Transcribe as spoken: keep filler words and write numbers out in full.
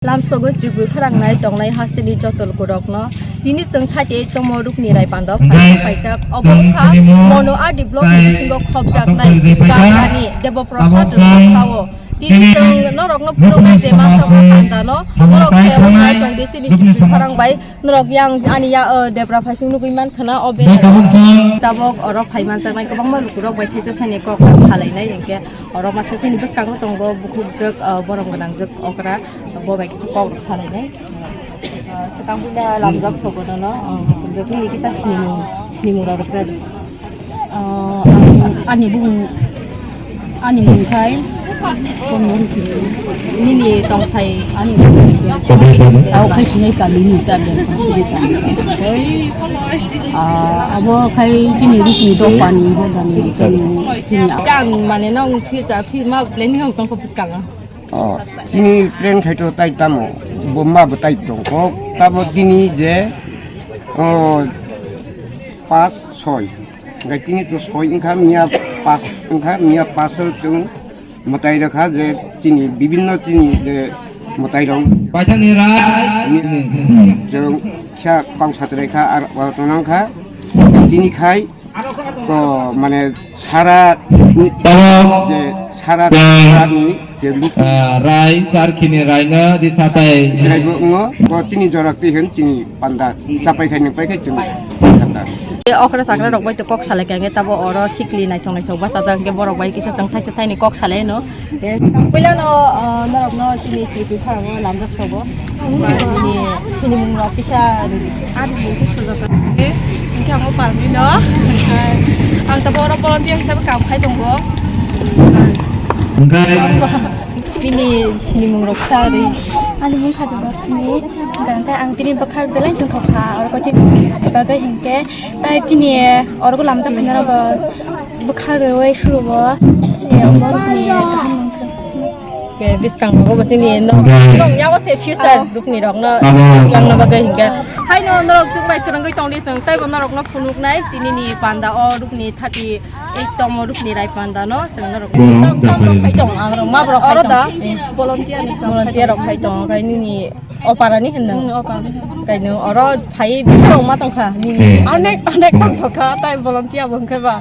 Lamsogo Tripura pharangnai tongnai hasteni joto lukurokno tini chwng thirty eight tongmo rukni rai pando phaijak. Obo wngkha Mono R D block ni bisingo khopjaknai gangani Deboprasad rwkha o. Tini chwng norokno phunuknai je masa o pandano norok khe wngkha tongdi chini Tripura pharang bai. Norok yang ani ya, eh, debra phaising nugui man khana o be. Tabok oro phai manjaknai kwbangma lukurok bai thaisa thani kok salainai hinkhe oro masa chini bwskango tongo bukhukjwk, eh, borom gwnangjwk okra bo bai kisa kok salainai. Eh, swkang buila lamjak sobo nono, eh, bukhukjwk nini kisa sinimung, sinimung rok rwkha. Ah, ang, ani bumung, ani mung khai, nini tongthai, ani mung khai, tao khai sinai kami ni chabi, ah, abo khai chini rukni dopani, hodani, chini, chini. Chang mane nong phi sa, phi ma planning nong tong ko piskang. Oh, chini plan khai to tai tamo, bo ma bo tai tong ko, tabo dini je, oh, pas, soi. Hingke tini to soi wngkha, miya pas wngkha, miya pas o chwng mwtai rwkha je chini bibinno chini je mwtai rok. Paithakni rai. Miya chwng kha kok satrai kha ar o tonang kha. Tini khai ko mane sara je sara ni je luk. Ah, rai, charkhini raino di satai. Jaibo ngo, ko chini jorak twi hen chini panda chapai khai nung pai khai chini panda. Okra sakra rok bai to kok salai kha, hingke tabo oro sikli naithok naithok bachajak, hingke borok bai kisa chwng thaisa thaini kok salai no. Puila no, ah, norok no chini Tripura pharang o lamjak sobo. Nini sinimung rok kisa. Ani mung khe sujata. Hingke ang o parmi no. Ang tabo oro volunteer hisabe kam khai tongo. Bini sinimung rok sa ri. Ani mung kha jora ni. Hingke ang tini bwkhak belai tongthok kha. Oro ko chini bagwi hingke tai chini oro ko lamjak phai naro bo bwkhak rwi suru bo. Chini oro ni kaham mung khe. Ke biskang rogo bo sini no. Nong yago se future rukni rok no. Yang no bagwi hingke. Hai no norok chuk bai kwrwngwi tongdi chwng tei bo norok no phunuknai tini ni panda o rukni thati. Ei tomo rukni rai panda no, chwng norok. Borok tong, tong, japari tong, rok khai tong, ang rok ma borok oro khai da, tong. Volunteer ni tong. Volunteer rok khai tong, khai nini opara ni hinno. Hmm, opara ni hinno. Khai no oro phai borok ma tong kha, nini. Eh. Onek, onek tong thok kha, tai volunteer bo hwnkhe ba.